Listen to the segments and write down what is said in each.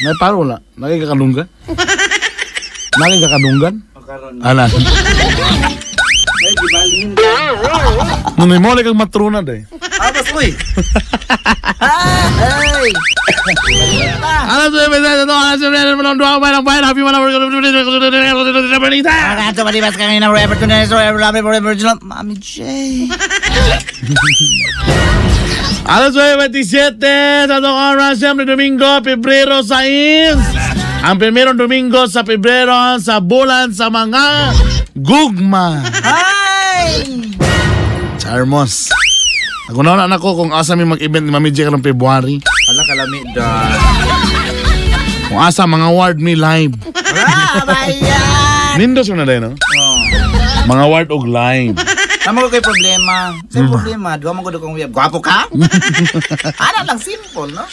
May paro wala. Nakikakadunggan? Nakikakadunggan? Karon. Ala. Ay, gibalhin. Nung mo kang matrona day. Abas, uy. Ay! Alas 9, alas 9, dua, bayan, bayan, happy man, Mga malibas ka ngayon forever to next, forever love, forever original, Mami J. Alas 9:27 sa itong oras, siyempre Domingo, Pebrero 6. Ang primerong Domingo sa Pebrero sa bulan sa mga gugma. Ay! Charmos. Ako na na ako kung asa mi mag-event ni Mami J karong February. Hala, kalami da. Kung asa mga ward mi live. Ah, bayan! Nindos mo na din, no? Oh. Mga ward og live. Tama ko kay problema. Sa problema, duha man ko kong uyab. Gwapo ka? Ana lang simple, no?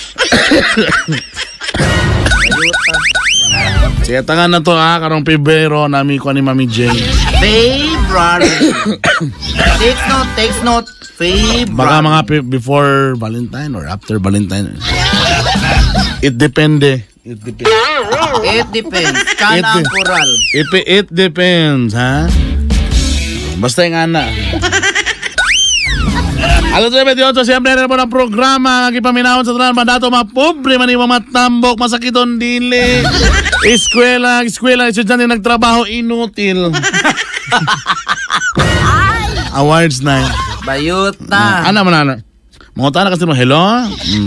Ayuta. Sige, tangan na to ha, karong Pebrero nami ko ni Mami J. February. Takes note, takes note. February. Baka mga before Valentine or after Valentine. It depende. It depends. It depends. Kana ang koral. It depends, ha? Basta yung ana. Alas 9:28, siyempre na po ng programa. Ang ipaminahon sa tanan, mandato, mapobre, maniwa matambok, masakiton, dili. Eskwela, eskwela, estudyante nagtrabaho, inutil. Awards na. Bayot na. Ana man ana. Mga tana kasi mo, hello?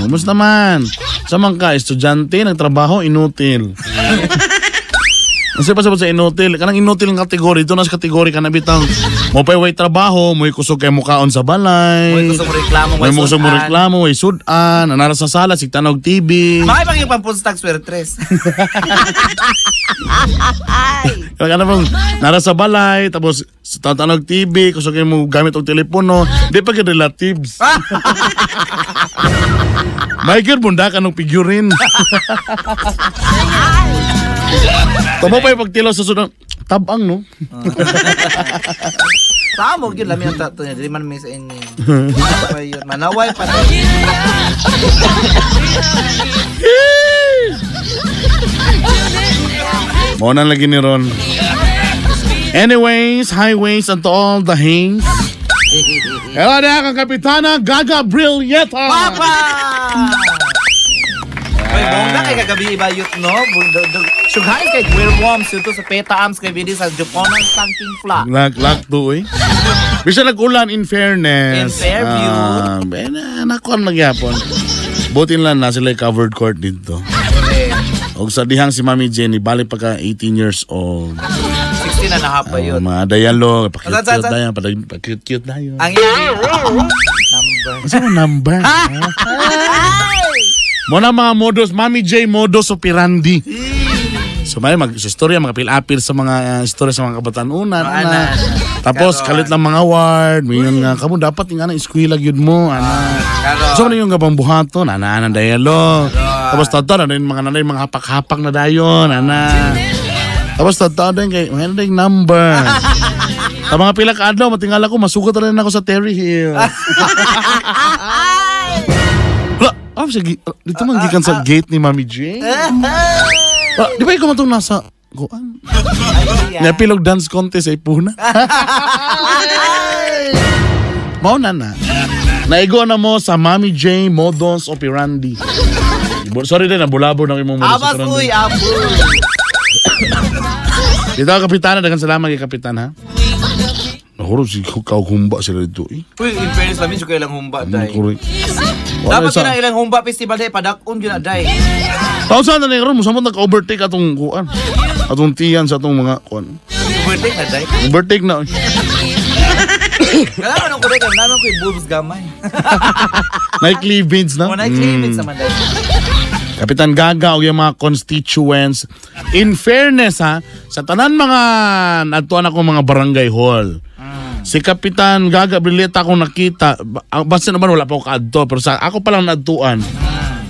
Kumusta man? Sa man ka, estudyante, nagtrabaho, inutil. Kasi pa sa inutil, kanang inutil ng kategory, ito na sa kategory ka na bitang mo pa'y way trabaho, mo'y kusog kay mukaon sa balay. Mo'y kusog mo reklamo, mo'y kusog mo sudan. Reklamo, way sudan, anara sa sala, sigtanog TV. Makay pang yung pampunstag swertres. Kaya ka pong nara sa balay, tapos tanog TV, kusog kay mo gamit og telepono, di pa kay relatives. Michael, bunda ka nung figurine. Tamo pa yung pagtilaw sa sunod. Tabang, no? Tamo gyud lami ang tato niya, dili man mi sa inyo. Bayot manaway pa. Mo na lagi ni Ron. Anyways, highways and to all the haze. Hello na kang Kapitana Gaga Brillieta. Papa! Uy, bongga kay kagabi bayot no. Sughay kay werewolves dito sa Peta Arms kay bidi sa Juponan Tangking Fla. Lak lak to eh. Bisa nag-ulan, in fairness. In Fairview. Ah, na nakuan magyapon. Butin lang na sila covered court dito. Og sa dihang si Mami Jenny bali pa ka 18 years old. 16 na half bayot. Mga dialogue, Saan, saan, pa-cute-cute saan? dayon, pa-cute-cute dayon. Ang iyang number. Asa mo number? Ha? Mo na mga modus, Mami J modus operandi. So may mag sa istorya, mga apil-apil sa mga istorya sa mga kabataan una, Mga ana. anak. Tapos Karon. kalit lang mga award, mayon nga kamo dapat nga na eskwela gyud mo, ana. Karon. So ano yung gabang buhaton, ana ana dialogue. Tapos tadto na din mga nanay mga hapak-hapak na dayon, ana. Tapos tadto din kay mga din number. Sa mga pila ka adlaw matingala ko masugat na rin ako sa Terry Hill. Wala, ah, sige, dito man gikan sa gate ni Mami J. Ah, di ba ikaw man itong nasa kuan? Napilog dance contest ay puna. Mao na na. Naigo na mo sa Mami J modus operandi. Sorry din, nabulabo na imong modus Abas operandi. uy, abo. Dito ang kapitana, daghang salamat kay kapitan ha. Nahurot si humba sila dito eh. Uy, in fairness lami jud kay ilang humba day. Correct. Dapat yun ang ilang humba festival day padak-on yun na day. Taon saan na ni karon mo samot nag-overtake atong kuan. Atong tiyan sa atong mga kuan. Overtake na day. Overtake na. Kailangan ko day kay naman ko boobs gamay. May cleavage na. Mo na cleavage naman day. Kapitan Gaga o yung mga constituents. In fairness ha, sa tanan mga natuan ako mga barangay hall. Si Kapitan Gaga Brileta akong nakita, basta naman wala pa ako kaadto, pero sa ako pa lang naadtuan.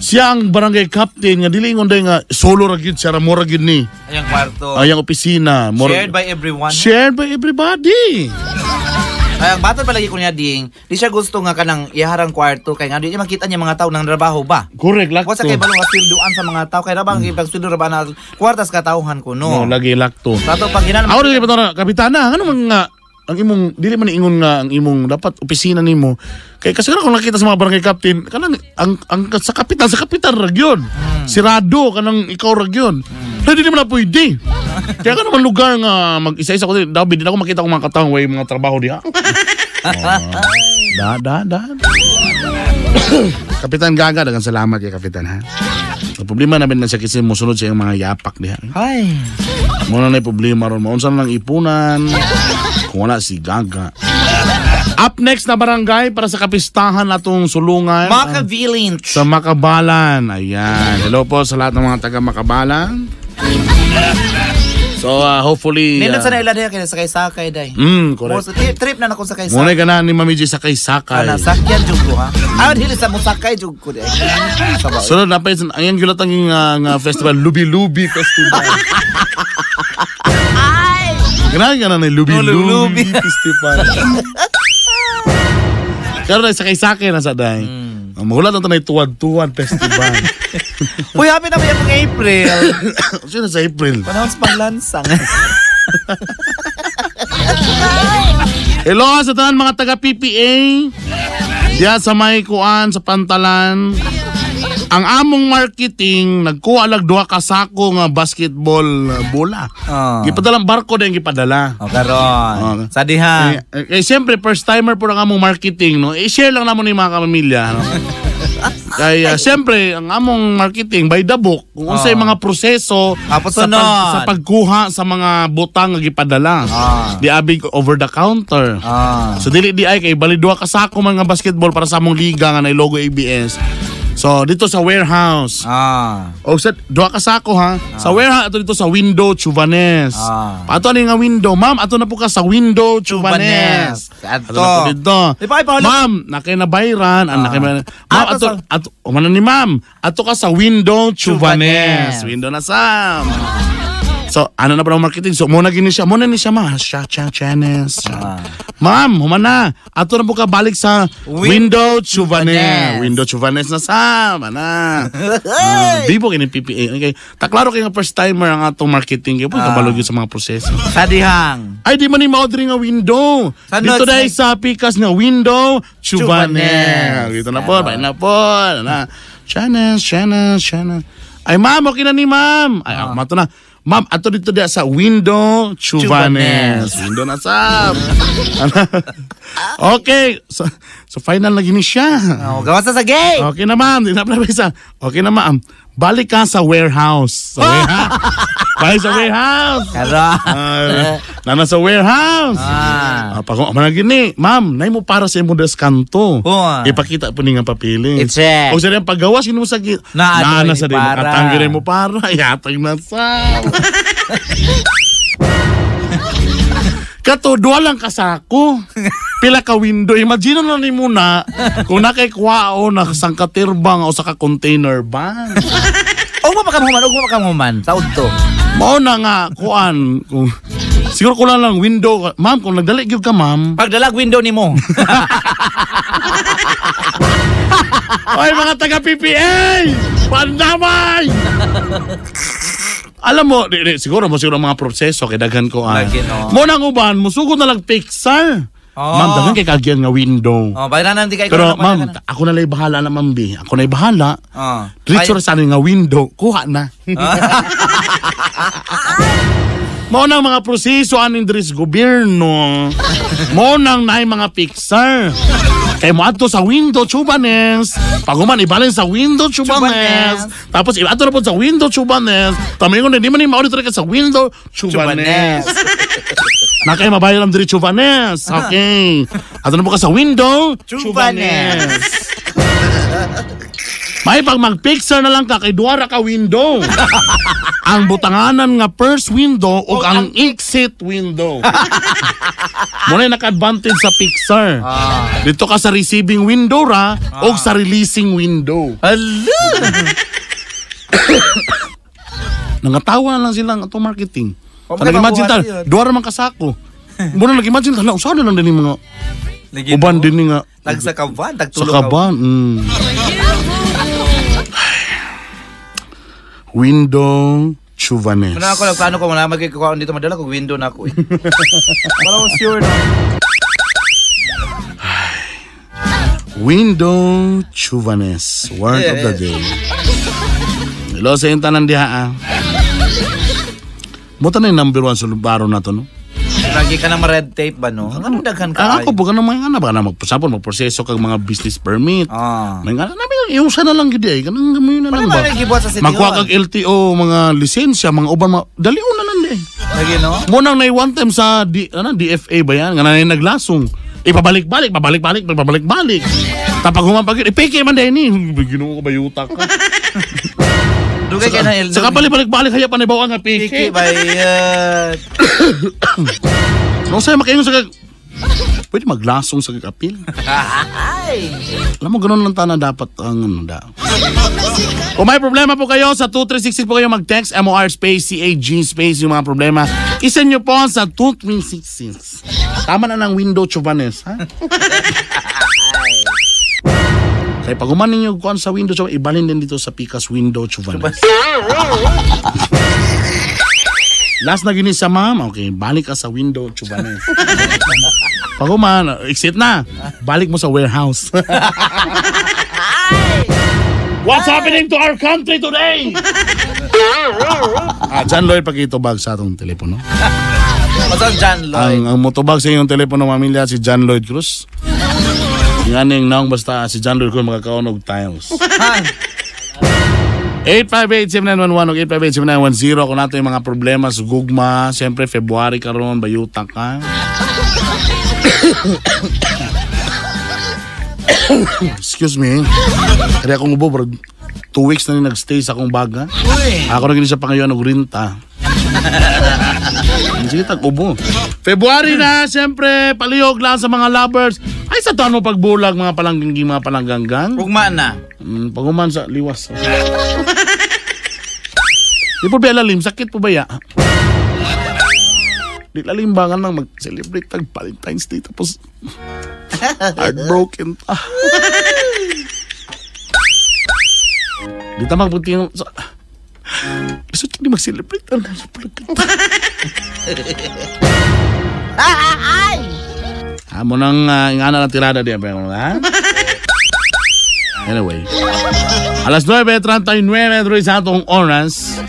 Siya ang barangay captain nga dili ingon day nga solo ra gyud siya ra mura gyud ni. Ayang kwarto. Ayang opisina, Shared by everyone. Shared by everybody. Ay, ang batod palagi ko niya ding, di siya gusto nga kanang iharang kwarto kay nga di niya makita niya mga tao nang trabaho ba. Correct, lakto. Wa sa kay balong sweldoan sa mga tao kay rabang ipag sweldo ra ba na kwartas katawhan ko No, no. lagi lakto. Sa ato pag hinan Ako rin pa kapitana, ano man nga ang imong dili man ingon nga ang imong dapat opisina nimo kay kasi kung nakita sa mga barangay captain kanang ang sa kapitan ra gyud. Sirado kanang ikaw ra gyud. Pero dili man na pwede. Kaya ka naman lugar nga mag isa-isa ko daw di na ako makita kung mga katawang way mga trabaho diha. Da da da. Kapitan Gaga, daghang salamat kay Kapitan ha. Ang problema namin na siya kasi musunod sa iyong mga yapak diha. Ay. Muna na problema ron. Maunsa na lang ipunan. Kung wala si Gaga. Up next na barangay para sa kapistahan natong sulungan. Makabilin. Sa Makabalan. Ayan. Hello po sa lahat ng mga taga Makabalan. So, hopefully... Nindot sa naila diha kay sakay-sakay day. Correct. Mo trip na nako sakay-sakay. Muna ka na ni Mami G sakay-sakay. Ana sakyan jud ko ha. Ah, dili sa musakay jud ko day. Sabaw. Sunod na pa ang iyang gilatang nga festival, Lubi-Lubi Festival. Ay! Ganahan ka na ni Lubi-Lubi Lubi-Lubi. Festival. Pero na sakay-sakay na sa day. Mahulat na ito na tuwad-tuwad festival. Uy, happy na ba yung April? Sino sa April? Panahon sa panglansang. Hello sa tanan mga taga PPA. Diya sa may kuan sa Pantalan. Ang among marketing nagkuha lag duha ka sako nga basketball bola. Ah. Gipadalang barko din gipadala. O karon. Oh. Sa diha. Siyempre first timer po ang among marketing no. I-share lang namon ni mga kapamilya no. Kaya siyempre ang among marketing by the book kung unsay mga proseso sa pagkuha sa mga butang nga gipadala. Di abi over the counter. So dili di ay kay bali duha ka sako mga basketball para sa among liga nga nay logo ABS. So dito sa warehouse. O sa duha ka sako ha. Sa warehouse ato dito sa window Chuvanes. Ato ani nga window, ma'am, ato na po ka sa window Chuvanes. Ato. Ato na po dito. Di ba, ay, Ma'am, nakay na bayran, ang nakay ma'am, ato ato umano ni ma'am, ato ka sa window Chuvanes. Window na sam. So, ano na pa ang marketing? So, muna gini siya. Muna ni siya, ma'am. Siya, siya, Chanes. Ma'am, humana. Ato na po ka balik sa window Chuvanes. Window Chuvanes na sa. Mana. Bibo kini PPA. Okay. Taklaro kayo nga first timer ang atong marketing. Kaya po, kabalog yun sa mga proseso. Sa dihang. Ay, di man ni maodri nga window. Sa Dito dahil sa pikas nga window Chuvanes. Dito na po. Bye na po. Na. Chanes, Chanes, Chanes. Ay, ma'am, okay na ni ma'am. Ay, ako mato na. Ma'am, ato dito diya sa window Chuvanes. Window na sab. Okay. So final na gini siya. Oh, gawas na sa gate. Okay na ma'am. Di na pala isa. Okay na ma'am. Balik ka sa warehouse. Sa warehouse. Balik sa warehouse. Karon. Nana sa warehouse. Pag mana gini, ma'am, nay mo para sa imong deskanto. Ipakita po ni nga papilis. I-check. O sa rin paggawas mo sa Na, na sa rin katanggi mo para yatag na sa. Kato, duha lang kasako. Pila ka window. Imagine na ni muna kung nakay kwao na sangkatirbang o sa ka container van. Ugma pa kamuman, ugma pa kamuman. Sa udto. Mao na nga kuan kung siguro kulang lang window. Ma'am, kung nagdali gyud ka, ma'am. Pagdalag window nimo. Oy, mga taga PPA! Pandamay! Alam mo, siguro mo siguro mga proseso kay daghan ko ay. Mo nang uban, musugod na lang Pixar. Oh. Ma'am, daghan kay kagyan nga window. Oh, bayaran na di kay Pero ma'am, ako na lay bahala na ma'am B. Ako na bahala. Oh. Diretso sa nga window, kuha na. Mao nang mga proseso aning diri sa gobyerno. Mao nang naay mga Pixar. Kay mo adto sa window Chubanes. Pag human ibalin sa window Chubanes. Tapos ato na po sa window Chubanes. Tamayon di man ni mao dito sa window Chubanes. Nakay mabayad ang diri Chubanes. Okay. Ato na po ka sa window Chubanes. May pag mag-pixar na lang ka kay duara ka window. Ang butanganan nga first window o ang exit window. Muna naka-advantage sa Pixar. Dito ka sa receiving window ra o sa releasing window. Hala! Nangatawa na lang sila ang atong marketing. O, Tanang imagine magkapabuhat ta, yun. duara man kasako. Muna nag-imagine ka na, usahan na lang din yung mga uban din nga. Tag sa kaban, tag Sa tulo kaban. Window Chuvanes. Muna ako nagplano ko muna magkikuha dito madala kog window na ako eh. Wala ko sure na. Window Chuvanes. Word of the day. Hello sa iyong tanan diha ah. Buta na yung number 1 sa lubaro na to, no? Lagi ka na ma-red tape ba, no? Anong daghan ka? Ako, buka na mga ano, baka na magpasapon, magproseso kag mga business permit. Ah. May nga, namin, iusa na lang gid eh. Ganun gamoy na lang Wala ba? ba gibuhat sa city Magkuha hall? kag LTO, mga lisensya, mga uban, mga, dalion na lang di. Lagi, no? Munang na one time sa D, ano, DFA ba yan? Nga na naglasong. Ipabalik-balik, pabalik-balik, pabalik-balik. Tapag humapag ipeke man din ni. Ginoo ko ba yuta ka? Dugay ka na LTO. Saka balik-balik-balik, haya pa na ibawa nga Piki peke. bayad. No, sa'yo makaingon sa kag... Pwede maglasong sa kag-apil. Ay! Alam mo, ganun lang tana dapat ang ano da. Kung may problema po kayo, sa 2366 po kayo mag-text, MOR space, CAG space, yung mga problema. Isend nyo po sa 2366. Tama na ng window, Chuvanes, ha? Kaya pag umanin nyo kuhan sa window, Chuvanes, ibalin din dito sa Pikas window, Chuvanes. Last na gini sa ma'am, okay, balik ka sa window, Chuvanes. Pag uman, exit na. Balik mo sa warehouse. What's happening to our country today? John Lloyd, pagkitubag sa atong telepono. Basta John Lloyd. Ang motobag sa inyong telepono, mamilya, si John Lloyd Cruz. Yung aning naong basta si John Lloyd Cruz makakaon og tiles. Han! 858-7911 o 858-7910 kung nato yung mga problema sa gugma. Siyempre, February karon bayuta ka. Excuse me. Kaya akong ubo, bro. 2 weeks na ni nagstay sa akong baga. Uy! Ako na gini sa pangayon og rinta. Sige, tag-ubo. February na, siyempre, palihog lang sa mga lovers. Ay, sa taon mo pagbulag, mga palangganggi, mga palangganggang. Ugma na. Paguman sa liwas. Di po ba lalim? Sakit po ba ya? Di lalim ba nga nang mag-celebrate tag Valentine's Day tapos heartbroken ta. Di ta magpunti sa... Gusto hindi mag-celebrate ang nasa palagkata. Amo nang ingana na tirada diya pero ha? Anyway. Alas 9:39 diri sa atong oras.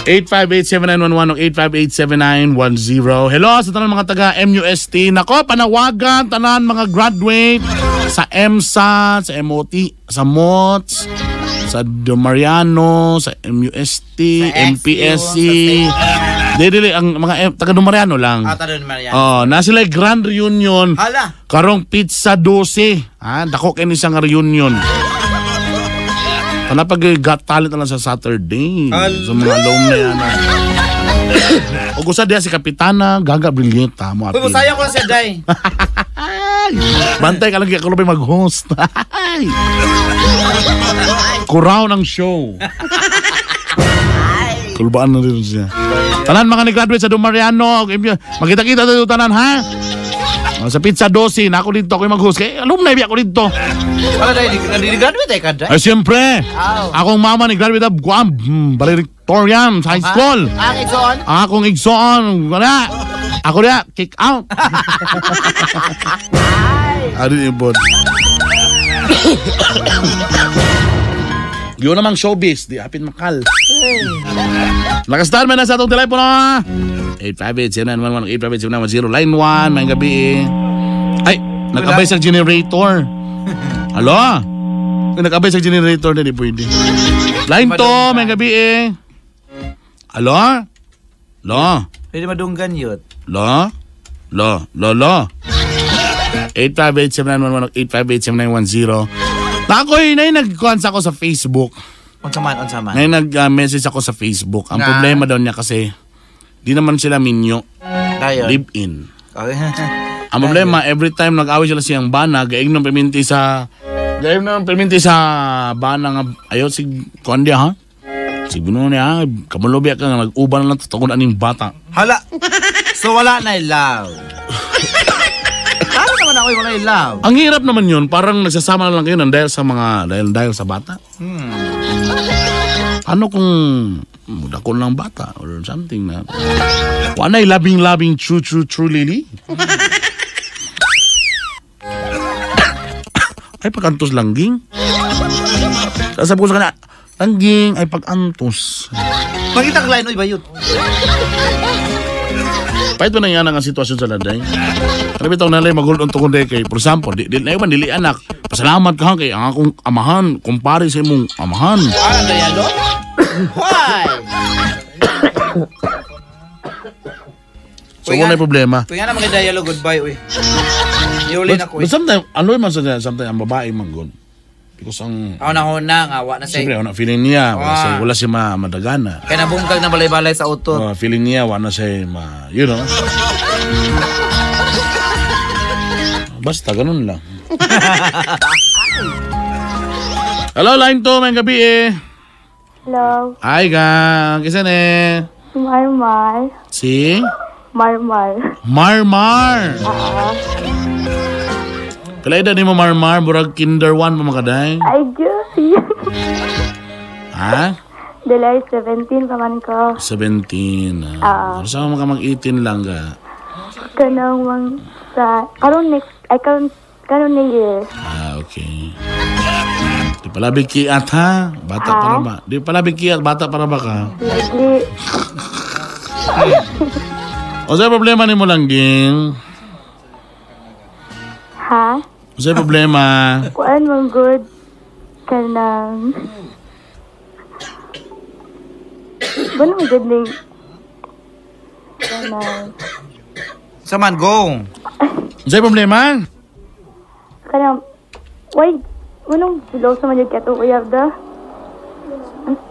858-7911 o 858-7910. Hello sa tanan mga taga MUST. Nako, panawagan tanan mga graduate sa MSAT, sa MOT, sa MOTS, sa Domariano, sa MUST, Sa XU, MPSC. Sa Dili, ang mga taga Domariano lang. Ah, taga Domariano. Oh, na sila grand reunion. Hala! Karong pizza 12. Ha, dako kini siya nga reunion. Kana pag got talent na lang sa Saturday. Hala! Sa mga alumni ana. O gusto diya si Kapitana Gaga Brilyeta mo Uy, apil. masaya ko na siya, Day. Ay, bantay ka lang ako lang mag-host. Ay. Kuraw ng show. Kulbaan na rin siya. Tanan mga ni-graduate sa Domariano, magkita-kita tayo tanan ha. Sa Pizza 12, na ako dito ako yung mag-host. Kaya alumni biya ako dito. Wala, Day. Di-graduate ay ka, Day. Ay, siyempre. Aw. Akong mama ni graduate of Guam, valedictorian sa high school. Ang igsoon? Akong igsoon, wala. Ako niya, kick out. Ano yung bod? Yun namang showbiz, di hapit makal. Nakastar man na sa atong telepono. 858-7911, 858-7910, line 1, may gabi eh. Ay, nag-abay sa generator. Alo? Ay, nag-abay sa generator na, di pwede. Line 2, may gabi eh. Alo? Lo? Pwede madunggan yun. Lo? Lo? Lo? Lo? 858-7911, 858-7910. Ako'y nay nag-kuhan ako sa Facebook. Unsa man, unsa man. Nay nag-message ako sa Facebook. Ang Na? problema daw niya kasi di naman sila minyo, Dayon. live-in. Okay. Ang problema, every time nag-away sila siyang bana, gaig nang perminti sa bana nga ayo si kuan diya ha. Si Bruno niya, kamulobya ka nga nag-uban na lang tatakon aning bata. Hala. So wala na love. Tama naman ako yung wala love. Ang hirap naman yun, parang nagsasama na lang kayo ng dahil sa mga dahil sa bata. Ano kung dako lang bata or something na wanay labing-labing true true true lily? Ay pagantos langging. Sasabi ko sa kanya, langging ay pagantos. Pakita ka line, oy bayot. Pahit ba na yan ang sitwasyon sa laday? Ano bitaw nalay magulon to kundi kay, for example, di na iban, dili anak. Pasalamat ka kay ang akong amahan, kumpare sa imong amahan. Ah, dayalo? Why? So wala problema. Tuwing nga naman kay Dayalo, goodbye, uy. Iuli na ko, But uy. sometimes, ano man sa sometimes ang babae man gud. Because ang Ako na huna, nga, wa na siya. siyempre, wala feeling niya, wala siya madagana. Kaya nabungkag na balay-balay sa utot. Feeling niya, wala siya ma, you know. Basta, ganun lang. Hello, line 2, may gabi eh. Hello. Hi, gang. Kisa ne? Marmar. Si? Marmar. Marmar. Pila edad ni mo Marmar? Murag kinder 1 pa makaday? Ay, Diyos. Ha? Dali, 17 pa man ko. 17. Ah. Sa mga mag-18 lang ka. Kanang mang sa... Karon next... Ay, karon na year. Ah, okay. Di pala bikiat ha? Bata pa na ba? Di pala bikiat, bata pa na ba ka? Lagi. O sa problema ni mo langging? Ha? O sa problema? Kuan man good. Kanang... Ganun good ning... Kanang... Saman, go. O sa problema? Kanang... Why... Manong siloso man yung katong uyab da?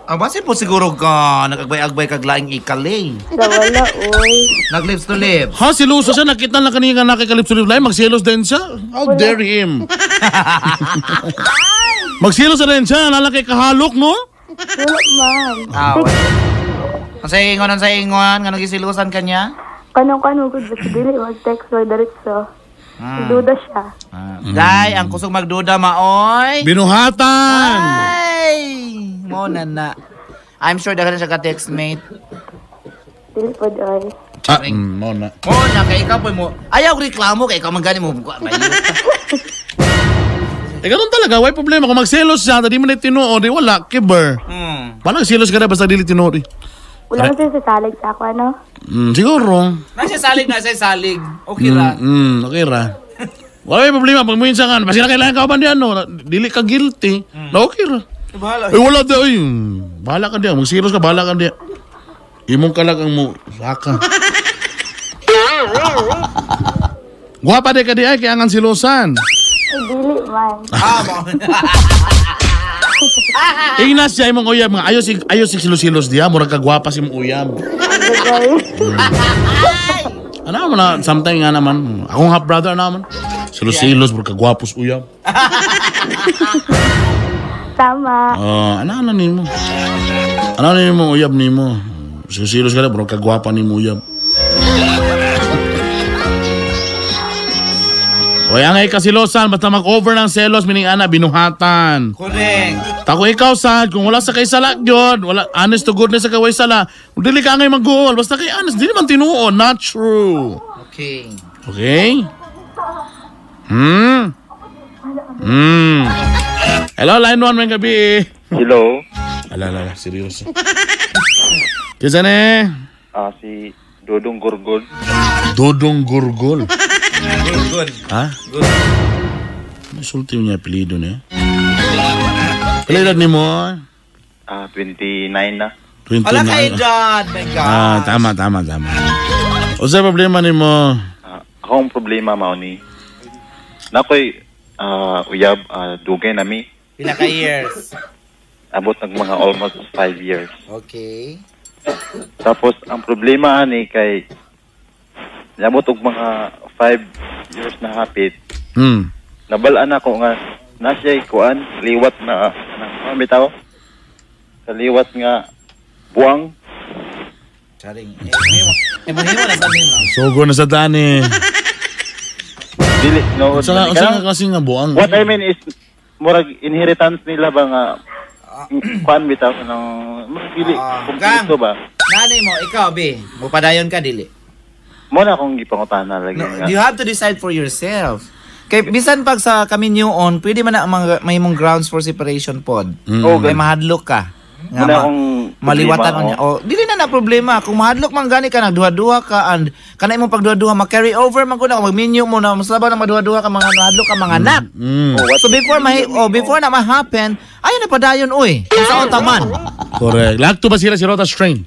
Ang base po siguro ka, nag-agbay-agbay kag laing ikali. Sa wala, oy. Nag-lips to lips. Ha, siluso siya. Nakita na kanina nakikalip-sulip lang. Magsilos din siya. How dare him? Magsilos na rin siya. Lalaki kahalok, no? Wala man. Ah, ang sa ingon, ang sa ingon, nga nagisilusan ka niya? Kanang kuan mo good basta dili mag-text or diretso. Duda siya. Day, ang kusog magduda maoy. Binuhatan! Ay! Mo na na. I'm sure daghan siya ka text mate. Dili pod oy. Ah, mo na. Mo na kay ikaw po mo. Ayaw reklamo kay ikaw man gani mo. Eh, ganun talaga. Why problema? Kung magselos siya, di mo na tinuod, di wala, kiber. Paano nagselos ka na basta dili tinuod eh? Wala man siya sasalig sa ako, ano? Siguro. Nasa salig, nasa salig. Okay ra. Okay ra. Wala may problema. Pag minsan ka, basta na kailangan ka ba niya, no? Dili ka guilty. Na okay ra. Bahala. Eh, wala di. Ay, bahala ka diya. Magsiros ka, bahala ka diya. Imong kalag ang mo. Saka. Guwapa di ka di ay, kaya ang silosan. Ay, dili man. Ah, mo. Ingnas siya imong uyab nga ayos sig silos-silos diya, murag ka gwapa si imong uyab. Bagay. Ano man na sometimes nga naman. Akong half brother naman. Silos-silos murag ka gwapos uyab. Tama. Oh, ano nimo? Ano nimo uyab nimo? Silos-silos ka na murag ka gwapa nimo uyab. Oy, ang ay kasilosan, basta mag-over ng selos, meaning ana, binuhatan. Correct. Tako ikaw sad, kung wala sa kay sala gyud, wala honest to goodness sa kaway sala, kung dili ka angay mag-goal, basta kay honest, dili man tinuod, not true. Okay. Okay? Hello, line 1, may gabi. Hello. Ala, ala, ala, seryoso. Kisa ne? Si Dodong Gorgol. Dodong Gorgol. Good. Ha? Good. May sulti niya apelido niya. Pila edad ni mo? 29 na. 29. Wala kay edad, my God. Ah, tama. O sa problema ni mo? Akong problema mao ni. Nakoy uyab dugay nami. Pila ka years? Abot ng mga almost 5 years. Okay. Tapos ang problema ani kay nabot og mga 5 years na hapit. Nabalaan ako nga na siya kuan liwat na bitaw. Sa liwat nga buwang. Charing. Eh, mahimo na sa nimo. Sugo na sa Dani. Dili no. Sa nga klase nga buang. What I mean is murag inheritance nila ba nga kuan bitaw ng murag dili kumpleto ba. Nanay mo, ikaw be, mupadayon ka dili. Mo na akong gipangutana lagi. No, you have to decide for yourself. Kay bisan pag sa kami new on, pwede man na mga may mong grounds for separation pod. Oh, Kay mahadlok ka. Nga Muna akong maliwatan problema, niya. Oh, dili na na problema kung mahadlok man gani ka nagduha-duha ka and kana imong pagduha-duha ma-carry over man gud na magminyo mo na mas labaw na magduha-duha ka mga mahadlok ka mga anak. Oh, So before before na ma-happen, ayo na padayon oy. Sa taman. Correct. Lacto ba sila si Rota strain?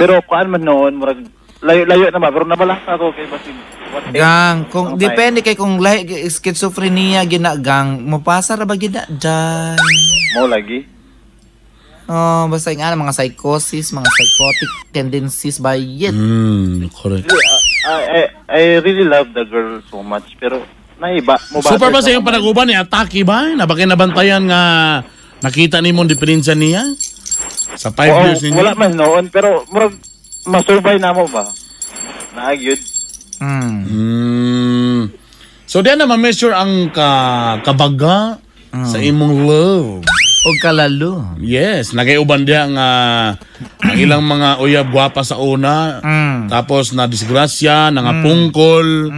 Pero kuan man noon murag layo-layo na ba pero nabalak ako kay basig Gang, kung depende kay kung lahi schizophrenia gina gang, mopasa ra ba gina day. Mo lagi. Oh, basta yung ano, mga psychosis, mga psychotic tendencies by yet. Correct. I really love the girl so much pero naiba mo ba? Super ba sa iyong panaguban ni atake ba? Nabaki nabantayan nga nakita nimo ang diferensya niya? Sa 5 years ninyo? Wala man noon pero murag masurvive na mo ba? Naagyud. So diyan na ma-measure ang kabaga sa imong love. O kalalo. Yes, nagayuban diya nga ang ilang mga uyab gwapa sa una. Tapos na disgrasya, nangapungkol.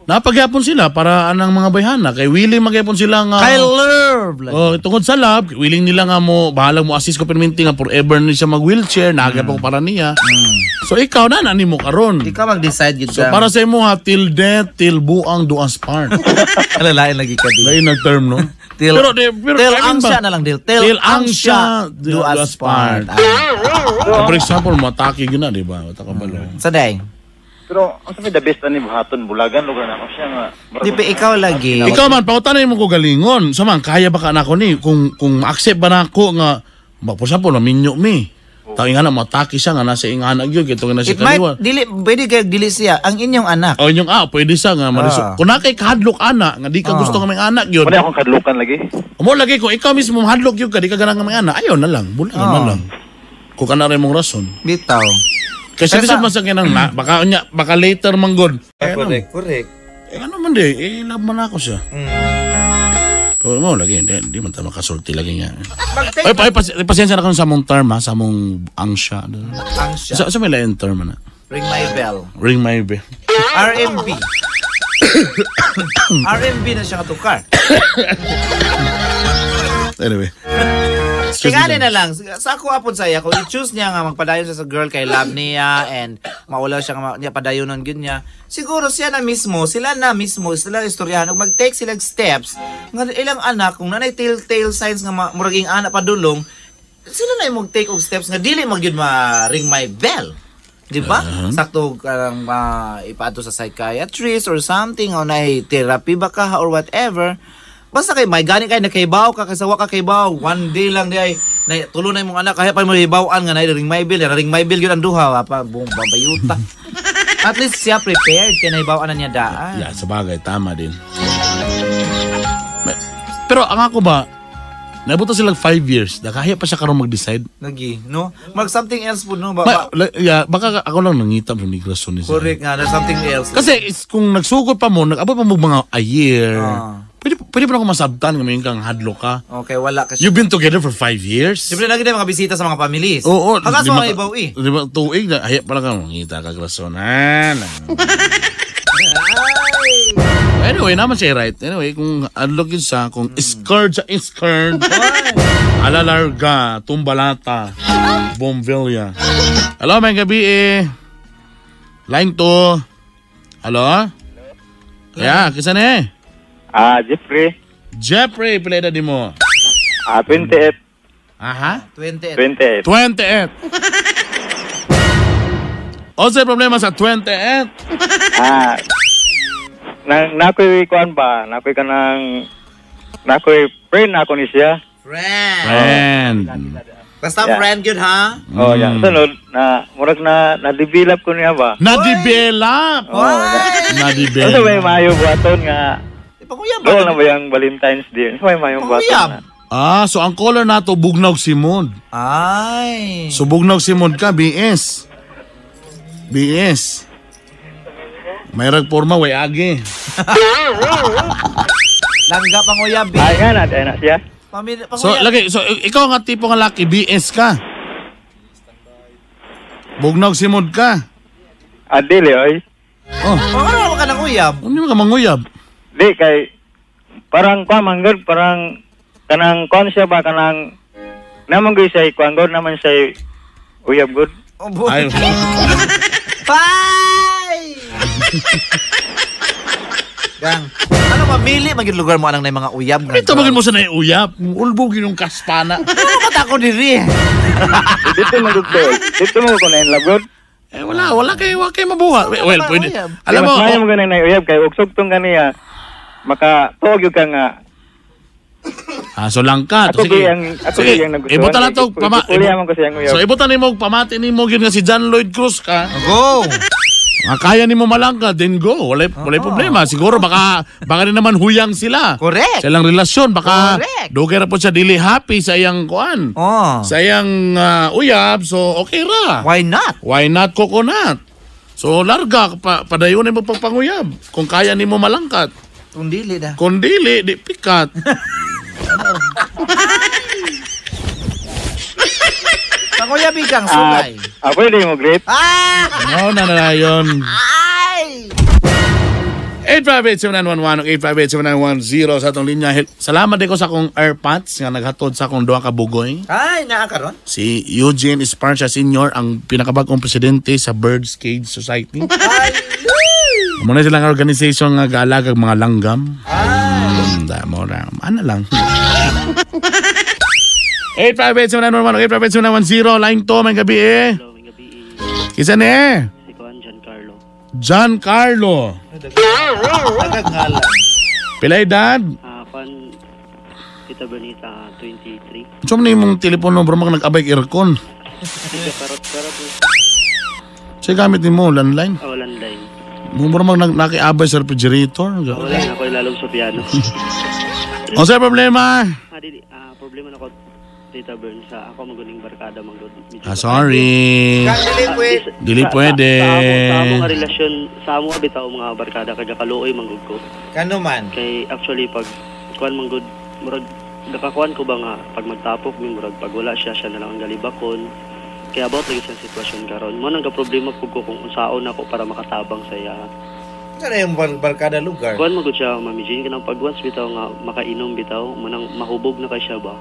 Napagyapon sila para anang mga bayhana kay willing magyapon sila nga Kay love. Oh, tungod sa love, willing nila nga mo bahalang mo assist ko perminti nga forever ni siya mag wheelchair, nagyapon ko para niya. So ikaw na nani mo karon. Ikaw mag-decide gid. So para sa imo ha, till death, till buang do us part. Alalain lagi ka din. Lain nag term no. Till, pero till ang siya na lang, till ang siya do us part. For example, mataki gyud na, di ba? Wata ka balo. Sa day. Pero ang sa the best ani buhaton bulagan lugar na ako siya nga. Di pa ikaw lagi. Ikaw man pautanay mo ko galingon. Sa man kaya ba ka nako ni kung ma-accept ba nako nga for example maminyo mi. Tawing nga na mataki siya nga nasa ingana gyud kay na siya kaliwa. Dili pwede kay dili siya ang inyong anak. O inyong pwede siya nga mariso. Kung na kay kahadlok ana nga di ka gusto nga may anak gyud. Wala akong kadlukan lagi. Mo lagi kung ikaw mismo mahadlok gyud ka di ka ganang nga may anak, ayaw na lang, bulagan na lang. Kung kana ra imong rason. Bitaw. Kasi bisa man sa kinang na, baka later manggod. Correct. Eh, ano man di, love man ako siya. Pero mo lagi, hindi man tayo makasulti lagi nga. Ay, pasensya na kung sa mong term ha, sa mong angsya. Angsya. Sa may lain term na. Ring my bell. Ring my bell. RMB. RMB na siya katukar. Anyway. Tingnan na lang. Sa ako apod saya, kung i-choose niya nga magpadayon siya sa girl kay love niya and maulaw siya nga niya padayonon gyud niya, siguro siya na mismo, sila na mismo, sila istoryahan ug mag-take sila steps nga ilang anak kung nanay telltale signs nga murag ing anak padulong, sila na yung mag-take og steps nga dili magyud ma-ring my bell. Di ba? Sakto karang ipaadto sa psychiatrist or something o nay therapy ba ka or whatever. Basta kay may gani kay nakaibaw ka kasi wa ka kaibaw one day lang di ay na tulo na imong anak kaya pa mo hibaw-an nga na ring my bell, ring my bell gyud ang duha pa buong babayuta. At least siya prepared kay nahibaw-an na niya daan. Yeah, sa bagay tama din. Pero ang ako ba nabuto sila 5 years, nakahaya pa siya karon mag-decide. Lagi, no? Mag something else po, no? Yeah, baka ako lang nangita sa migrasyon niya. Correct nga, there's something else. Kasi kung nagsugod pa mo, nag-abot pa mo mga a year. Pwede pa na ako masabtan nga may kang hadlo ka. Okay, wala ka siya. You've been together for 5 years? Siyempre, lagi na mga bisita sa mga families. Oo. Hanggang sa mga ibaw eh. 5 tuig na, hayap pala ka, mangita ka grasonan. Anyway, naman siya right. Anyway, kung adlok yun sa, kung scared sa scared, ala larga, tumbalata, Bomvilla. Hello, may gabi eh. Line 2. Hello? Yeah, kisa na eh. Jeffrey. Jeffrey, pila edad mo? 28. Aha? 28. 28. 28. O sa problema sa 28? Nakoy kuan ba? Nakoy kanang nakoy friend ako ni siya. Friend. Basta friend gyud ha? Oh, yeah. Sunod na murag na na-develop ko niya ba? Na-develop. Oh, na-develop. Ano may maayo buhaton nga? Panguyab ba? na ba yung Valentine's Day? May maayong buhaton. So ang color nato bugnaw simod. Ay. So bugnaw simod ka BS. BS. May rag forma way agi. Langga panguyab. Ay nga na, ay na siya. So lagi, so ikaw nga tipo nga laki BS ka. Bugnaw simod ka. Adili oy. Oh, Ano ka nang uyab? ano ka manguyab? Di kay parang kwa manggod, parang kanang kon siya ba kanang naman gyud siya kuan god naman siya uyab god. Oh, boy. Ay, Bye! Gang, ano mamili maging lugar mo anang na mga uyab nga. ito magin mo sa naiuyab. Ulbog yun yung kaspana. Ano ba ako diri? Dito man gud ko. Dito man ko na in love god. Eh wala kay mabuha. Well, pwede. Alam mo, mas maayo mo ganay na uyab kay og sugtong kaniya maka tuog gyud ka nga. Ah, so langka. Ako Sige. gyud ang ako Sige, gyud ang nagustuhan. Ibutan na to, pama, Ipuli man ko siyang uyab. So ibutan nimo pamati nimo gyud nga si John Lloyd Cruz ka. Go! Nga kaya nimo malangka, then go. Walay problema. Siguro baka rin naman huyang sila. Correct. Sa ilang relasyon baka Correct. dugay ra po siya dili happy sa iyang kuan. Oh. Sa iyang uyab, so okay ra. Why not? Why not coconut? So larga pa, padayon nimo pagpanguyab kung kaya nimo malangkat. Kung dili na. Kung dili, di pikat. Panguyabi kang sulay. Pwede mo great. Ah! No, na na yun. Ay! 858-7911 o 858-7910 sa atong linya. Salamat din ko sa akong AirPods nga naghatod sa akong duha ka bugoy. Ay, naa karon? Si Eugene Esparcia Sr., ang pinakabagong presidente sa Birds Cage Society. Ay! Muna silang organization nga gaalagag mga langgam. Ay! Mo na. Ano lang. 858-7911 o 858-7910. Line 2, may gabi eh. Hello, may gabi eh. Kisa ni eh. Si Kuan Giancarlo. Giancarlo. Nagagngalan. Pila edad? Kuan Tita Bernita, 23. Saan na yung telepono bro mga nag-abay aircon? Sige, karot-karot. Siya gamit ni mo, landline. Oh, landline. Mo bro mag nakiabay sa refrigerator. Wala na ako ilalog sa piano. O sa problema? Dili, problema na ko Tita Bern sa ako maguning barkada manggod. Ah, sorry. Kang dili pwede. Dili pwede. Sa amo nga relasyon, sa amo nga bitaw mga barkada kay gakaluoy manggod ko. Kano man? Kay actually pag kuan manggod murag nakakuan ko ba nga pag magtapok mi murag pag wala siya siya na lang ang galibakon. Kaya about lagi sa sitwasyon karon. Mo nang problema pug ko kung unsaon ako para makatabang sa iya. Ano yung barkada lugar? Kuan magud siya Mami Jane kanang pag once bitaw nga makainom bitaw manang mahubog na kay siya ba.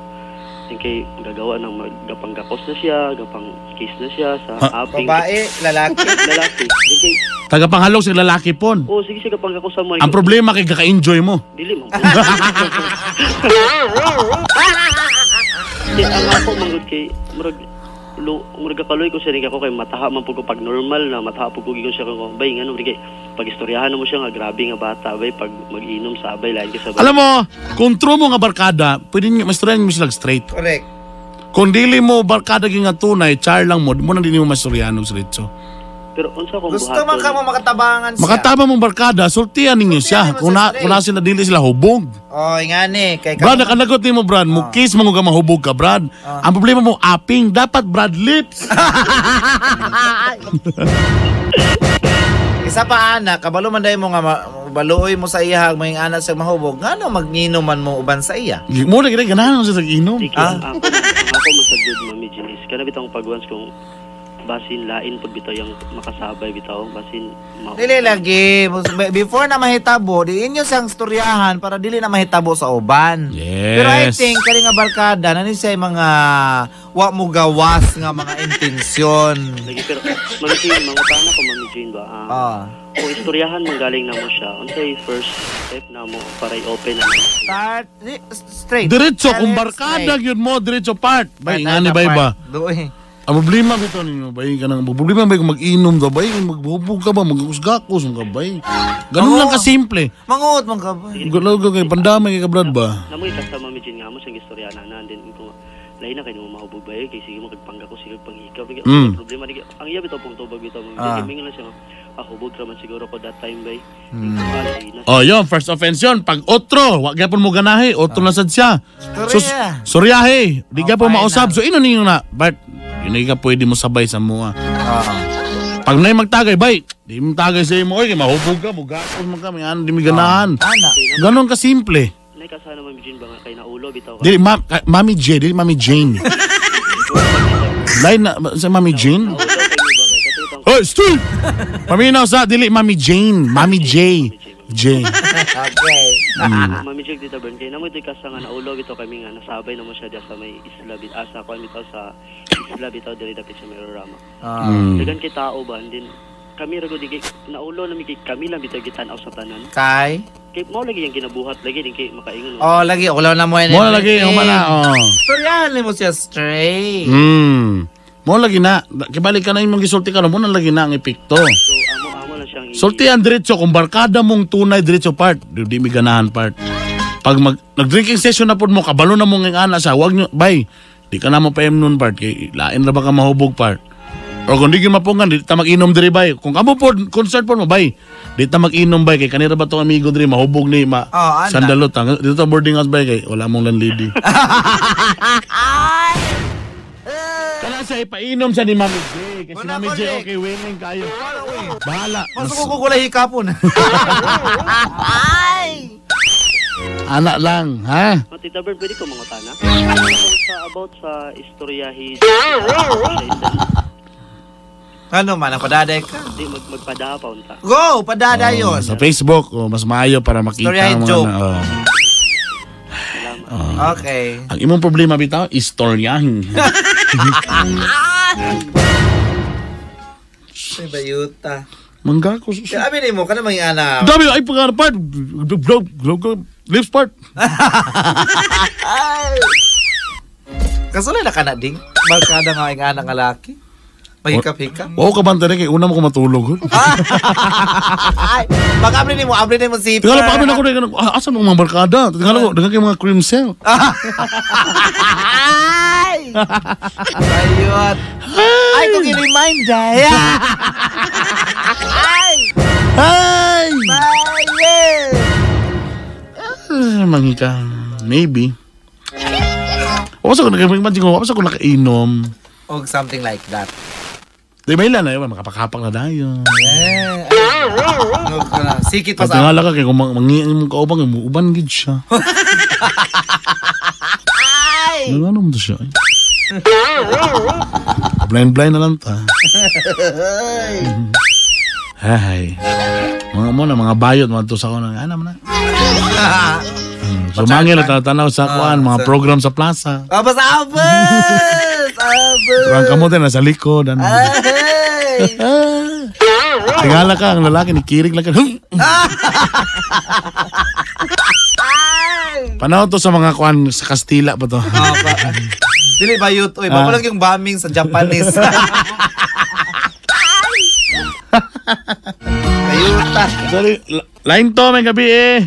Then kay gagawa ng gapanggakos na siya, gapang kiss na siya sa aping. Babae, lalaki. Lalaki. Then kay Tagapanghalog sa lalaki pon. oh sige sige gapanggakos sa mo. Ang problema kay kaka-enjoy mo. Dili man. Di, ang ako manggod kay murag murag kaloy ko siya ako kay mataha man pud ko pag normal na mataha pud ko gigon siya ko bay ngano kay pag istoryahan mo siya nga grabe nga bata bay pag mag-inom sa abay lain ka sa Alam mo, kung true mo nga barkada, pwede nyo, mastoryahan mo sila straight. Correct. Kung dili mo barkada nga tunay, char lang mo, mo na din mo mastoryahan og straight. So, Pero unsa kung Gusto man ka mo makatabangan siya. makataba mong barkada, sultian ninyo siya. Kung na sila dili sila hubog. Oh, ngani kay Brad, nakanagot nimo Brad, mo kiss mo nga mahubog ka, Brad. Ang problema mo aping, dapat Brad lips. Isa pa ana, kabalo man dai mo nga baluoy mo sa iya may anak sa mahubog. Ngano mag-inom man mo uban sa iya? Mo na gid ganahan mo sa inom. Ako ang ako masagod Mami Jane is kana bitong pag once kung basin lain pag bitaw yung makasabay bitaw basin Dili lagi before na mahitabo, di inyo siyang storyahan para dili na mahitabo sa uban. Yes. Pero I think kani nga barkada nani siya mga wa mo gawas nga mga intensyon. Lagi pero Mami Jane mangutana ko Mami Jane ba kung istoryahan man galing na mo siya unsay first step na mo para i-open na mo? Start straight. Diretso kung barkada gyud mo, diretso part. Bay ngani bay ba? Doy. Ang problema bitaw ninyo bay kanang problema bay kung mag-inom ka bay, maghubog ka ba, magkusgakos ka bay. Ganun lang kasimple. Manguot man ka ba? Galaw ka kay pandamay kay ka Brad ba? Namoy kasta Mami Jane nga mo siyang istoryahan na and then kung lain na kay mo mahubog ba kay sige mo kagpangga ko sige panghikaw. Problema ni ang iya bitaw pong tubag bitaw Mami Jane mingon lang siya hubog ra man siguro ko that time bay. Oh, yun, first offense yun. Pag otro, wa gyapon mo ganahi, otro na sad siya. So, Storya. soryahe, di Oh, gyapon final. mausab. So, ino ninyo na, but, yun ka pwede mo sabay sa mua. Pag na magtagay, bay, di mo tagay sa imo, oy, kay mahubog ka, mugatos man ka, may ano, di mi ganahan. Ana. Ganon ka simple. Nay kasana Mami Jane ba nga kay naulo bitaw ka. Dili, Mami J, dili Mami Jane. Lain na, sa Mami Jane? Naulo kay mi ba kay katong Hoy, stop! Paminaw sa, dili Mami Jane, Mami J. J. Okay. Mami Jane Tita Bern kay namo ito'y kasa nga naulo bitaw kami nga nasabay namo siya diya sa may isla bit asa kuan bitaw sa isla bitaw diri dapit sa may Rama. Ah. Dagan kay tao ba and then kami ra gud kay naulo na mi kay kami lang bitaw gitan-aw sa tanan. Kay? Kay mao lagi yang ginabuhat lagi din kay makaingon. Oh, lagi. Wala na mo. Mo na lagi, humana, oh. Storyahan mo siya straight. Mo lagi na, kibalik ka na imong gisulti ka mo na lagi na ang epekto. So amo na siyang Sultihan diretso kung barkada mong tunay diretso part, di mi ganahan part. Pag nag-drinking session na pod mo, kabalo na mong ana sa wag nyo, bay. Di ka na mo pa nun part kay lain ra ba ka mahubog part. O kung di gyud mapungan, di ta mag-inom diri bay. Kung kamo pod concert pod mo bay. Di ta mag-inom bay kay kanira ba tong amigo diri mahubog ni ma Oh, ana. sandalot. Dito ta boarding house bay kay wala mong landlady. Kana siya ipainom siya ni Mami J. Kasi Wala, Mami J correct. okay willing kayo. Bahala. Masuko ko kulay hikapon. Ay! Anak lang, ha? Oh, Tita Bern, pwede ko mangutana? Sa about sa istoryahi Ano man, ang padaday ka. di magpadaha pa unta. Go! Padaday yun. Sa Facebook, oh, mas maayo para makita Storyahin ang mga joke. na, oh. Salamat. Okay. Ang imong problema bitaw, istoryahin. Ay, bayuta. Mangga ko. Kaya amin mo, ka na mga anak. Dami ay pag part. Glow, glow, glow, lips part. Ay! Kasulay na ka na ding. Barkada nga ang anak nga laki. Mahikap-hikap. Wow ka banta rin kay una mo ko matulog. Ay! Pag abri ni mo, abri ni mo zipper. Tingala pa kami na ko rin. Asa mo mga barkada? Tingala ko, daghang kay mga cream cell. Ay! Bayot. Ay, kung i-remind ay. Ay! Ay! Bayot! Ah, Mangika. Maybe. Wala sa ko nag-imagine ko, wala sa ko nakainom. Og something like that. Di ba ilan na yun, makapakapak na dayon. Yeah. Ay, sikit pa sa Patingala ka kay kung mangiang imong kaubang, uban gid siya. Ay! Ano mo to siya? Ay. Blind blind na lang ta. Hay. Mga mo na mga bayot mga to sa ko nang ano man na. So mangil at tanaw sa kuan mga program sa plaza. Oh, basta abos! Abos! Ang kamote nasa likod ano. Ay! Tingala ka ang lalaki ni kirig lang ka. Ay! Panahon to sa mga kuan sa Kastila pa to. Oh, ba, dili bayot oy, ba lang yung bombing sa Japanese. Ayuta. Sorry, line to may gabi eh.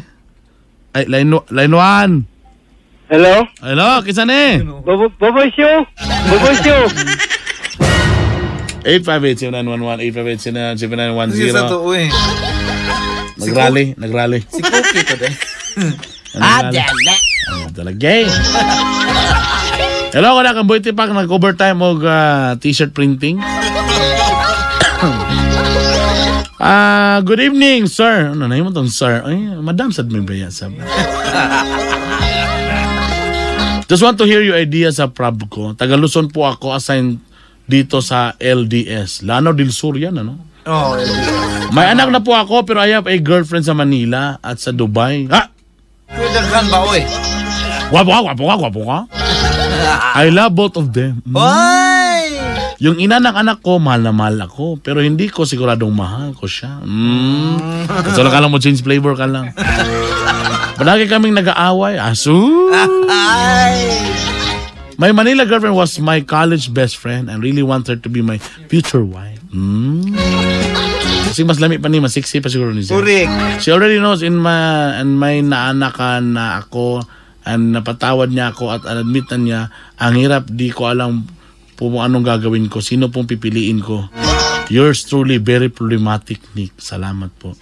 Ay, line line 1. Hello? Hello, kisa ni? Boboy Show? Boboy Show? 858-7911, 858-7910. Sa to oy. Nagrally, nagrally. Si Cookie to de. Ah, dala. Talaga eh. Hello, ko na kang Boy Tipak, nag-overtime og t-shirt printing. Good evening, sir. Ano na yun tong sir? Ay, madam sad may baya sab. Just want to hear your idea sa prab ko. Taga Luzon po ako, assigned dito sa LDS. Lanao del Sur yan, ano? Oh, May anak na po ako pero I have a girlfriend sa Manila at sa Dubai. Ha? Daghan ba oy? Gwapo ka, gwapo ka, gwapo ka. I love both of them. Oy! Yung ina ng anak ko, mahal na mahal ako. Pero hindi ko siguradong mahal ko siya. So lang ka lang mo, change flavor ka lang. Palagi kaming nag-aaway. Asu! Ay! My Manila girlfriend was my college best friend and really want her to be my future wife. Kasi mas lami pa ni, mas sexy pa siguro ni siya. Correct. She already knows in my, and may naanakan na ako and napatawad niya ako at admit na niya ang hirap, di ko alam po kung anong gagawin ko, sino pong pipiliin ko. Yours truly, very problematic, Nick. Salamat po.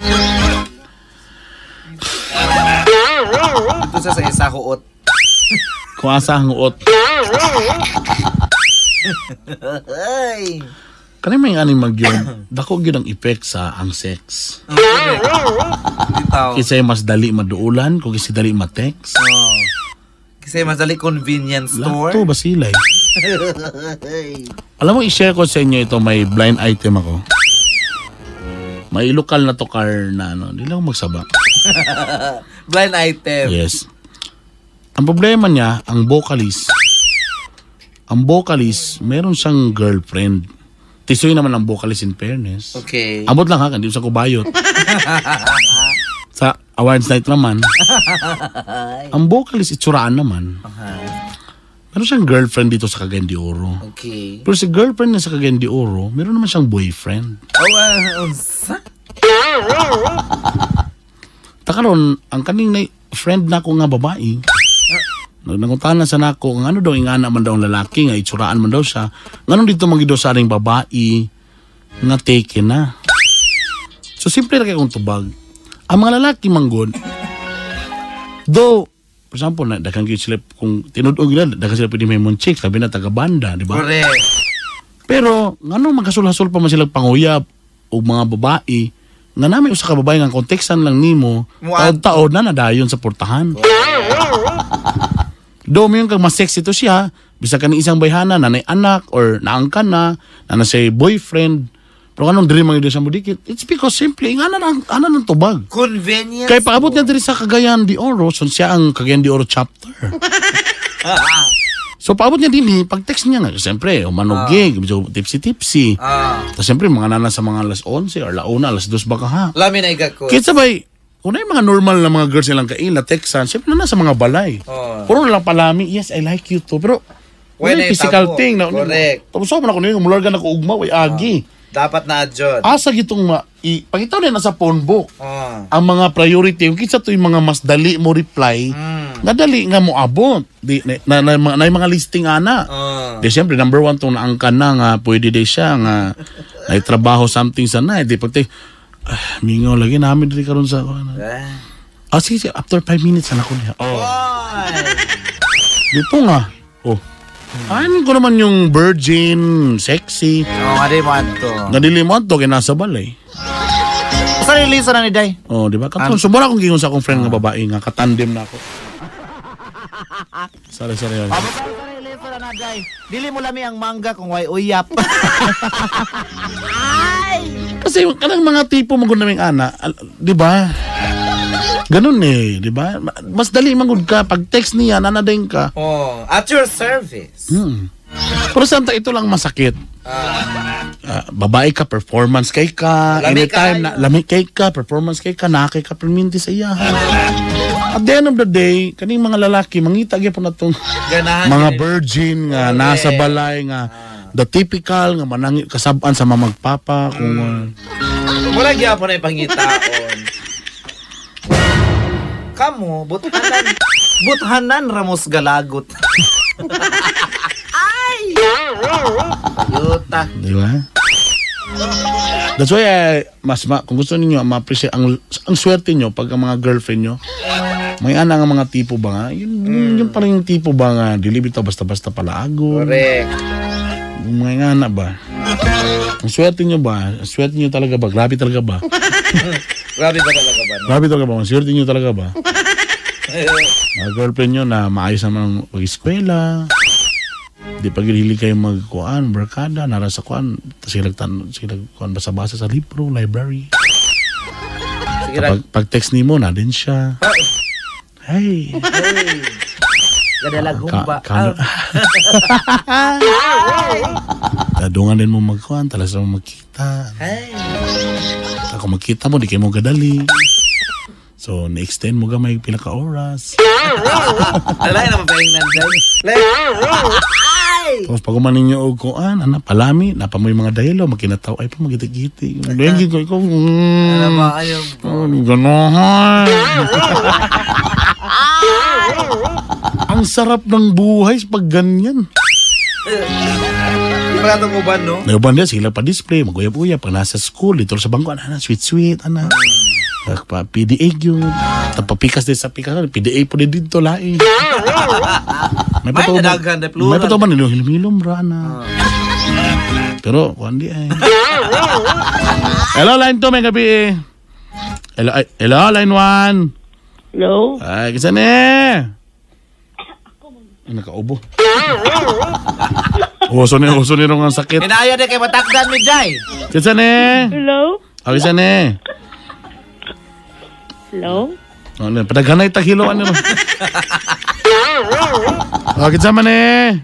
Ito sa isa huot. Kung asa ang uot. Ay! Kani may aning magyud, dako gyud ang effect sa ang sex. Bitaw. Kasi mas dali maduulan kung kasi dali ma-text. Oh. Kasi mas dali convenience store. Lato ba sila eh? Alam mo, i-share ko sa inyo ito, may blind item ako. May lokal na to car na ano, hindi lang ako magsaba. Blind item. Yes. Ang problema niya, ang vocalist, meron siyang girlfriend. Tisoy naman ang vocalist in fairness. Okay. Abot lang ha, hindi sa kubayot. Sa awards night naman, ang vocalist, itsuraan naman. Meron siyang girlfriend dito sa Cagayan de Oro. Okay. Pero si girlfriend niya sa Cagayan de Oro, meron naman siyang boyfriend. Oh, unsa? Takaron, ang kaning na friend na ko nga babae, nangutahan na sa nako, ang ano daw, ingana man daw ang lalaki, nga itsuraan man daw siya. Nganong dito magidaw sa aring babae, nga taken na. So, simple na kayo kong tubag. Ang mga lalaki manggod, though, for example, na, daghang gyud sila, kung tinud-og nila, daghang sila pwede may chicks, sabi na taga-banda, di ba? Correct. Pero, nganong maghasul-hasul pa man sila panguyab o mga babae, nga namin usa ka babae nga kontekstan lang nimo, taod-taod na nadayon sa portahan. Do mo yung kag mas sexy to siya, bisa ka ni isang bayhana, nanay anak, or naangkan na, na siya boyfriend. Pero anong diri man sa mudikit? It's because simply, nga na ana ng tubag. Convenience. Kaya paabot niya diri sa Cagayan de Oro, so siya ang Cagayan de Oro chapter. So paabot niya din pag text niya nga, siyempre, umanugig, medyo tipsy-tipsy. Tapos siyempre, mga nana sa mga alas 11 or launa, alas 2 baka ha. Lami na igakot. Kaya sabay, kung na yung mga normal na mga girls nilang kaila, Texan, siyempre na sa mga balay. Oh. Puro na lang palami, yes, I like you too. Pero, wala yung physical thing. Na, Correct. Tapos so, man ako niyo, mularga na ko ugma, way agi. Dapat na adjud. Asa gitong pagitaw na sa phone book. Ang mga priority, yung kinsa to yung mga mas dali mo reply, nga dali nga mo abot. Di, na mga listing ana. Di siyempre, number 1 tong naangkan na nga, pwede di siya nga, naitrabaho something sa night. Di pagte, mingaw lagi namin diri karon sa sige, after 5 minutes anak ko niya. Oh. Dito nga. Oh. Ayun ko naman yung virgin, sexy. Oo, nga di mo ato. Nga dili mo ato, kaya nasa balay. Sa release na ni Day. Oh, di ba? Katong sumura akong gingon sa akong friend nga babae nga katandem na ako. Sorry. Sa release na Day. Dili mo lami ang mangga kung way uyap. Kasi kanang mga tipo mo naming ana, di ba? Ganun eh, di ba? Mas dali mangud ka pag text niya nanadayin ka. Oh, at your service. Pero samta ito lang masakit. Babae ka, performance kay ka, lami anytime na lami kay ka, performance kay ka, nakay ka perminti sa iya. At the end of the day, kaning mga lalaki mangita gyud po na tong mga virgin nga nasa balay nga the typical nga manangi kasab-an sa mamagpapa kung wala gyapon na ipangitaon. Kamo buthanan Ramos Galagot. Ay! Yuta. Di ba? That's why kung gusto niyo ma-appreciate ang swerte niyo pag ang mga girlfriend niyo may ana nga mga tipo ba nga yun pa rin yung tipo ba nga dili bitaw basta-basta palaagon. Correct. Mga ana ba? Ang swerte niyo ba? Ang swerte niyo talaga ba? Grabe talaga ba? Grabe ba talaga ba? No? Grabe talaga ba? Ang swerte niyo talaga ba? Mga girlfriend niyo na maayos naman ang pag-eskwela. Di pag hili kayo magkuan, barkada, nara sa kuan, sila kuan basa-basa sa libro, library. Sige, pag text nimo na din siya. Hey. Hey. Gadalag humba. Tadungan din mo magkuan, talas mo magkita. Hey. Ako magkita mo, di kayo mo gadali. So, na-extend mo gamay pila ka oras. Alay na mapahingnan dyan. Tapos pag umanin niyo og kuan, ana palami, napamoy mga daylo, makinataw ay pa magiti-giti. Lagi ko ikaw. Ano ba ayaw? Ganahan. Ang sarap ng buhay pag ganyan. Di pa natong uban, no? May uban niya, sila pa display, maguyap-uyap. Pag nasa school, dito sa bangko, ana, sweet-sweet, ana. Pa PDA yun. Tapapikas din sa pikas. PDA po din dito, lain. May patuban. May patuban nilo, hilom-hilom, ra, ana. Pero kuan di ay. Hello, line 2, may gabi eh. Hello, ay, hello, line 1. Hello? Ay, kisa ni. Ay, nakaubo. Uso ni rong ang sakit. Hinaya din kay matakdan mi day. Kisa ni. Hello? Ah, kisa ni. Hello? Ano, padaghanay taghilo ano. Ah, kinsa man eh.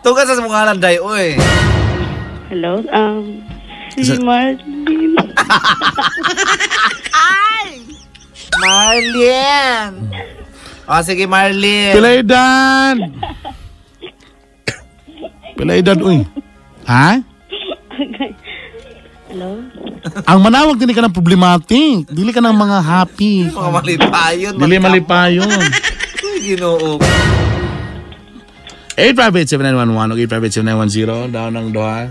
Tugas sa mga ngalan day, oy. Hello? Si Marlene. Ay! Marlene! O, sige, Marlene. Pilaydan! Pilaydan, uy. Ha? Okay. Hello? Ang manawag, dili ka ng problematic. Dili ka ng mga happy. Mga malipayon. Dili malipayon. Uy, Ginoo. 858-7911 o 858-7910. Down ang doha.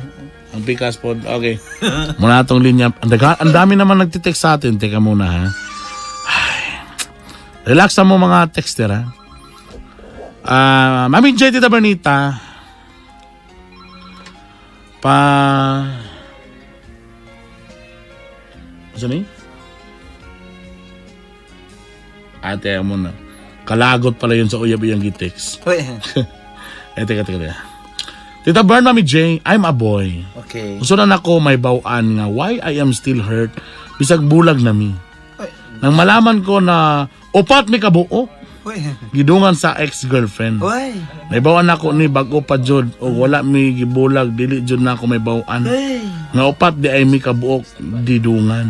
Ang pikas po. Okay. Muna atong linya. Ang dami naman nagtitext sa atin. Teka muna, ha? Ay. Relax na mo mga texter, ha? Mami J, Tita Bernita. Pa... Saan eh? Ate, muna. Kalagot pala yun sa uyab yung gitext. Eh, teka. Tita Bern, Mami J, I'm a boy. Okay. Gusto na nako may bawaan nga why I am still hurt bisag bulag na mi. Nang malaman ko na upat mi kabuo, gidungan sa ex-girlfriend. Uy. May bawaan ako ni bago pa jud o wala mi gibulag dili jud na ako may bawaan. Nga upat di ay mi kabuok didungan.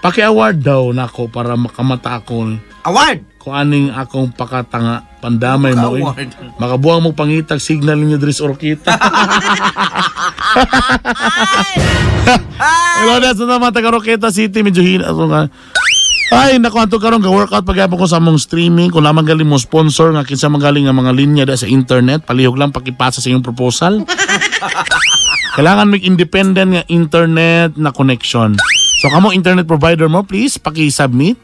Paki-award daw nako para makamata ako. Award? Kung aning akong pakatanga, pandamay mo eh. Makabuang mo pangitag signal ninyo diri sa Orquita. Hello, that's na naman taga Roqueta City. Medyo hina ako nga. Ay, naku, anto karon ga-workout pagyapon ko sa among streaming. Kung lamang galing mo sponsor nga kinsa magaling nga mga linya da sa internet, palihog lang pakipasa sa inyong proposal. Kailangan may independent nga internet na connection. So kamo internet provider mo, please paki-submit.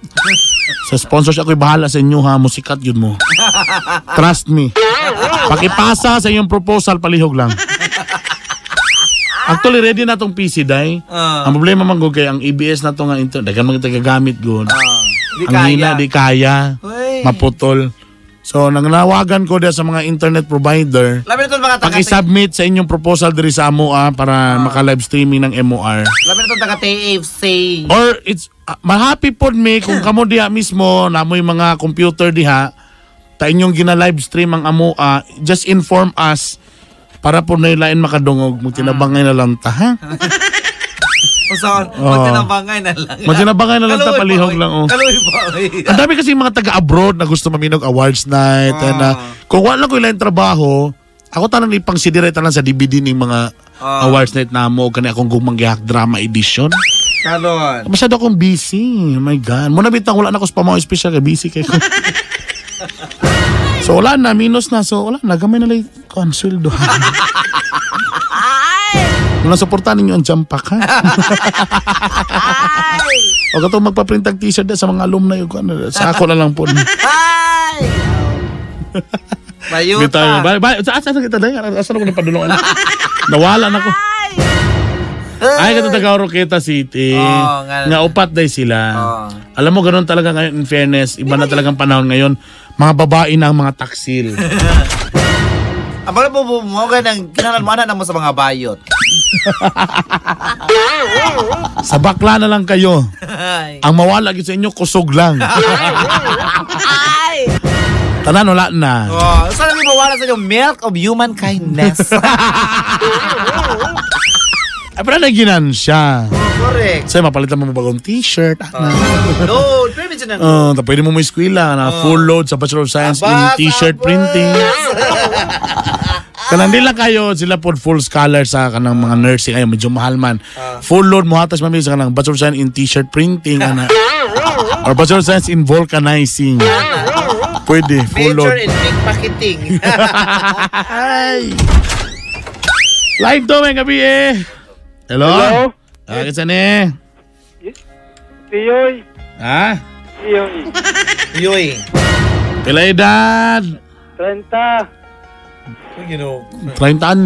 Sa sponsors ako'y bahala sa inyo ha, musikat yun mo. Trust me. Pakipasa sa inyong proposal, palihog lang. Actually, ready na tong PC, day. Ang problema man ko kay ang EBS na to nga internet, daghan man kita gagamit gud. Di ang kaya. hina, di kaya. Uy. Maputol. So, nangnawagan ko diya sa mga internet provider. Labi na itong mga taga- Paki-submit sa inyong proposal diri sa amo para maka-live streaming ng MOR. Labi na itong taga TFC. Or it's mahappy pod me kung kamo diha mismo namoy mga computer diha ta inyong gina-live stream ang amo, just inform us para po na ilain makadungog magtinabangay na lang ta, ha? Usaon, magtinabangay na lang. Magtinabangay na lang ta, palihog lang, oh. Kaluoy pa, oy. Ang dami kasi mga taga-abroad na gusto maminog awards night. And, kung wala ko ilain trabaho, ako tanan ipang sidiray tanan sa DVD ning mga awards night namo kani akong gugmang gihak drama edition. Karon. Masyado akong busy. Oh my God. Muna bitang wala na ako sa pamaw special kay busy kay ko. So wala na, minus na. So wala na, gamay na lang kuan sweldo. Muna suportahan ninyo ang jampak, ha? O katong magpaprint og t-shirt sa mga alumni o kuan, sa ako na lang po. Ay! Bayuta. Bye, bye. Asa kita dai? Asa na ko napadulong? Nawala na ko. Ay, kato taga Oroqueta City. Oh, nga upat day sila. Alam mo, ganun talaga ngayon, in fairness, iba na talagang panahon ngayon. Mga babae na ang mga taksil. Ang mga po mo, ganang kinalan mo, na mo sa mga bayot. Sa bakla na lang kayo. Ang mawala sa inyo, kusog lang. Ay! Tanan, wala na. Oh, sana may mawala sa inyo, milk of human kindness. Ay, pero naginan siya. Oh, correct. Sa'yo, mapalitan mo bagong t-shirt. Load. Pwede siya na. Pwede mo mo eskwela na full load sa Bachelor of Science in t-shirt printing. Kanang di lang kayo, sila po full scholar sa kanang mga nursing. Ay, medyo mahal man. Full load mo hatas mami sa kanang Bachelor of Science in t-shirt printing. Ana. Or Bachelor of Science in vulcanizing. Pwede, full Major load. in pickpocketing. Ay! Live to, may gabi eh. Hello? Hello? Ah, kinsa ni? Tiyoy. Ha? Tiyoy. Tiyoy. Pila edad? 30. 30 anyos.